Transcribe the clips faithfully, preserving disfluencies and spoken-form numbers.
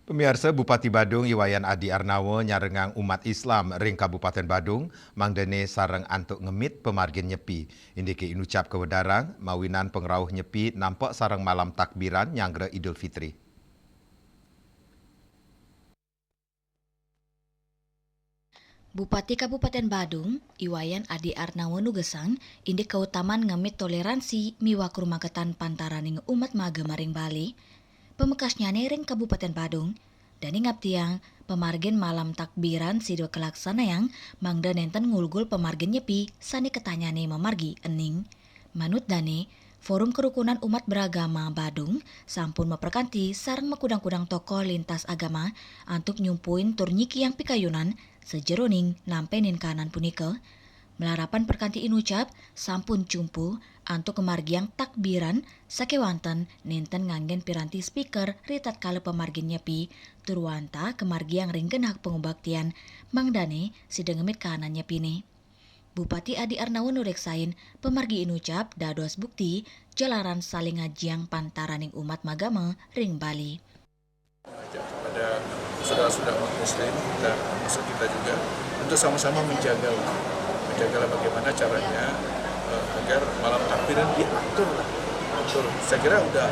Pamiarsa, Bupati Badung I Wayan Adi Arnawa nyarengang umat Islam ring Kabupaten Badung mangdane sareng antuk ngemit pamargin Nyepi, indike inucap kawedarang mawinan pangrauh Nyepi nampek sareng malam takbiran nyanggra Idul Fitri. Bupati Kabupaten Badung, I Wayan Adi Arnawa nugesang indik kautaman ngemit toleransi miwah karumaketan pantaraning umat magama ring Bali. Pamekasnyane ring Kabupaten Badung, dane ngaptiang pamargin malam takbiran sida kalaksanayang mangda nenten ngulgul pamargin Nyepi sane katanyane mamargi ening. Manut dane, Forum Kerukunan Umat Beragama Badung sampun maprakanti sareng makudang-kudang tokoh lintas agama antuk nyumpuin tur nyikiang pikayunan sajeroning nampenin kahanan punika. Malarapan prakanti inucap sampun cumpu antuk ngamargiang takbiran sakewanten nenten nganggen piranti speaker ritatkala pamargin Nyepi tur wantah kamargiang ring genah pangubaktian mangdane sida ngemit kahanan Nyepine. Bupati Adi Arnawa nureksain pamargi inucap dados bukti jalaran saling ngajiang pantaraning umat magama ring Bali. Mengajak kepada saudara-saudara umat muslim dan termasuk kita juga untuk sama-sama menjaga, menjagalah bagaimana caranya, eh, agar malam takbiran diatur lah. Atur. Saya kira udah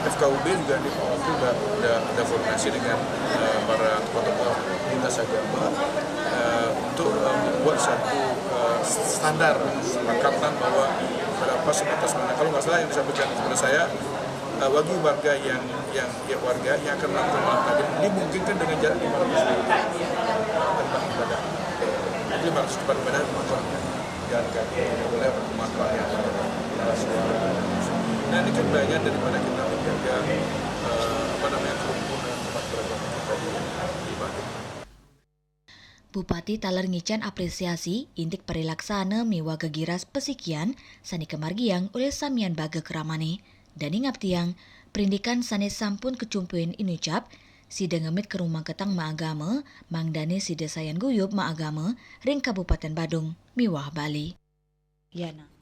F K U B juga di waktu udah, udah, udah koordinasi dengan, eh, para tokoh-tokoh lintas agama, eh, untuk, eh, membuat satu, eh, standar kesepakatan bahwa berapa sebatas mana. Kalau nggak salah yang disampaikan kepada saya, eh, bagi warga yang, yang, ya, warga yang akan melakukan malam takbiran dimungkinkan dengan jarak lima ratus meter tempat ibadah. Jadi lima ratus tempat ibadah motor, jalan kaki, boleh motor yang ada suara. Nah, ini kan bagian daripada kita menjaga, eh, apa namanya, kerukunan umat beragama kita di, di Badung. Bupati taler ngicen apresiasi indik parilaksana miwah gegiras pasikian sane kamargiang olih samian baga kramane. Dane ngaptiang, prindikan sane sampun kacumpuin inucap sida ngemit karumaketan maagama, mangdane sida sayan guyub maagama ring Kabupaten Badung miwah Bali. Yana.